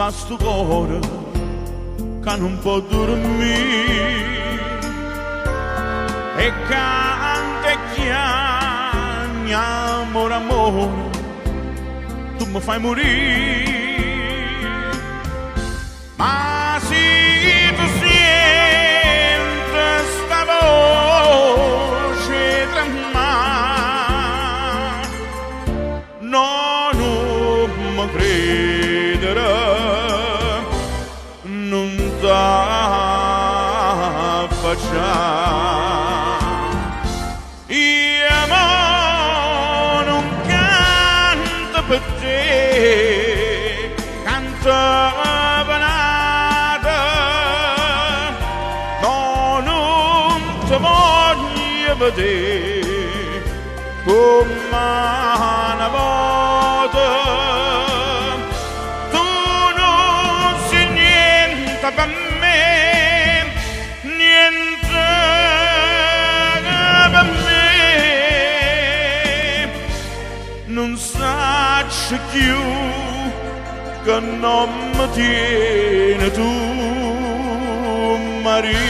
Ma stu core ca nun po' durmì e canta e chiagne amore amore tu me fai murì Ma si tu siente sta voce 'e tremmà No nun me credere nun t'affaccià Io mo nun canto pe' te canto pe' n'ato No nun te voglio vedè comm'a 'na vota Tu nun si niente pe' me niente pe' me Nun saccio cchiù che nomme tiene tu Marì.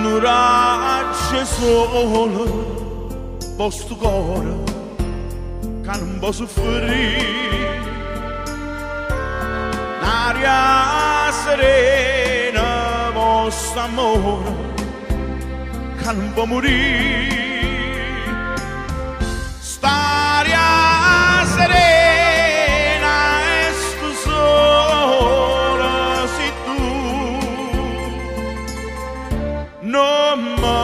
Nu raggio 'e sole po' stu core ca nun po' suffrì N'aria serena po' st'ammore ca nun po' murì St'aria serena e stu sole si tu Nun me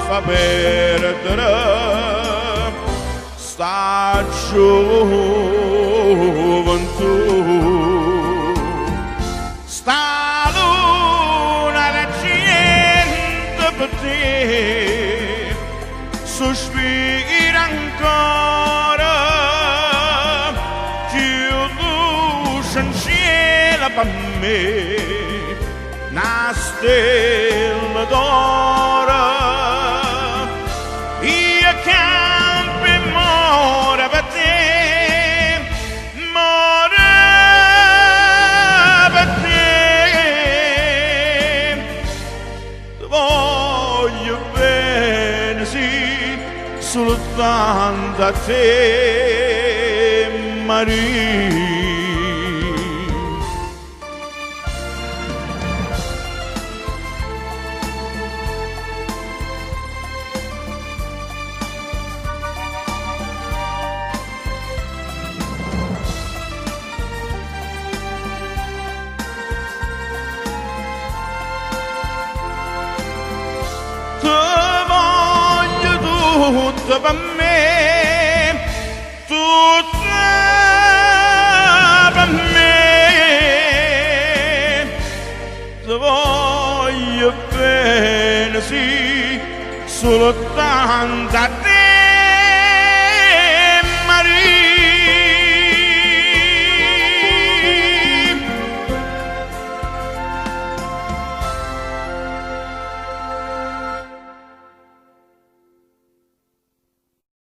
fa perdere sta gioventù Sta luna argiento pe' te sospira ancora cchiù luce 'ncielo pe' me 'Na stella d'oro Io campo e moro pe' te moro pe' te Te voglio bene, sì, sultanto a te, Marì. Te voglio tutta pe' me, tutta pe' me. Te voglio bene, sì, soltanto a te.